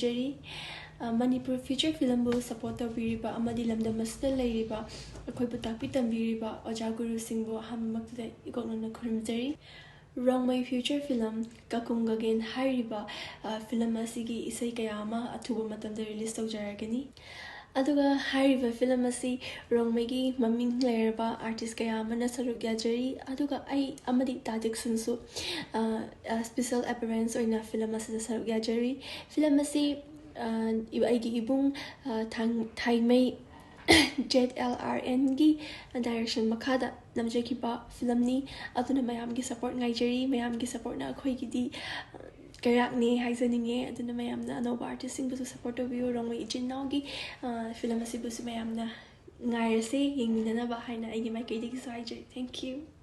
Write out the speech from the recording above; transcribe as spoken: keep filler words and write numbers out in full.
ꯖꯔꯤ꯫ ꯑ, Manipur feature filmꯕꯨ support ꯇꯧꯕꯤꯔꯤꯕ ꯑꯃꯗꯤ ꯂꯝꯗꯝ ꯑꯁꯤꯗ ꯂꯩꯔꯤꯕ ꯑꯩꯈꯣꯏꯕꯨ ꯇꯥꯛꯄꯤ ꯇꯝꯕꯤꯔꯤꯕ ꯑꯣꯖꯥ ꯒꯨꯔꯨꯁꯤꯡꯕꯨ ꯑꯍꯥꯟꯕꯃꯛꯇꯗ ꯏꯀꯣꯛꯅꯅ ꯈꯨꯔꯨꯝꯖꯔꯤ꯫ ꯔꯣꯡꯃꯩ feature film ꯀꯀꯨꯝ ꯒꯒꯦꯟ ꯍꯥꯏꯔꯤꯕ, ꯑ, film ꯑꯁꯤꯒꯤ ꯏꯁꯩ ꯀꯌꯥ ꯑꯃ ꯑꯊꯨꯕ ꯃꯇꯝꯗ release ꯇꯧꯖꯔꯒꯅꯤ꯫ ꯑꯗꯨꯒ ꯍꯥꯏꯔꯤꯕ film ꯑꯁꯤ ꯔꯣꯡꯃꯩꯒꯤ ꯃꯃꯤꯡ ꯂꯩꯔꯕ artist ꯀꯌꯥ ꯑꯃꯅ ꯁꯔꯨꯛ ꯌꯥꯖꯔꯤ꯫ ꯑꯗꯨꯒ ꯑꯩ ꯑꯃꯗꯤ ꯇꯥ ꯖꯦꯛꯁꯟꯁꯨ, ꯑ, ꯑ, special appearance ꯑꯣꯏꯅ film ꯑꯁꯤꯗ ꯁꯔꯨꯛ ꯌꯥꯖꯔꯤ꯫ Film ꯑꯁꯤ, ꯑ, ꯏ-, ꯑꯩꯒꯤ ꯏꯕꯨꯡ, ꯑ, ꯊꯥꯡ-, ꯊꯥꯏꯃꯩ ꯖꯦꯠ ꯑꯦꯜ ꯑꯥꯔ ꯑꯦꯟꯒꯤ direction ꯃꯈꯥꯗ ꯅꯝꯖꯈꯤꯕ filmꯅꯤ꯫ ꯑꯗꯨꯅ ꯃꯌꯥꯝꯒꯤ support ꯉꯥꯏꯖꯔꯤ꯫ ꯃꯌꯥꯝꯒꯤ supportꯅ ꯑꯩꯈꯣꯏꯒꯤꯗꯤ, ꯑ, ꯀꯩꯔꯥꯛꯅꯤ ꯍꯥꯏꯖꯅꯤꯡꯉꯦ꯫ ꯑꯗꯨꯅ ꯃꯌꯥꯝꯅ ꯑꯅꯧꯕ artistꯁꯤꯡꯕꯨꯁꯨ support ꯇꯧꯕꯤꯌꯨ꯫ ꯔꯣꯡꯃꯩ ꯏꯆꯤꯟ ꯏꯅꯥꯎꯒꯤ, ꯑ, film ꯑꯁꯤꯕꯨꯁꯨ ꯃꯌꯥꯝꯅ ꯉꯥꯏꯔꯁꯦ, ꯌꯦꯡꯃꯤꯟꯅꯅꯕ ꯍꯥꯏꯅ ꯑꯩꯒꯤ ꯃꯥꯏꯀꯩꯗꯒꯤꯁꯨ ꯍꯥꯏꯖꯔꯤ꯫ Thank you꯫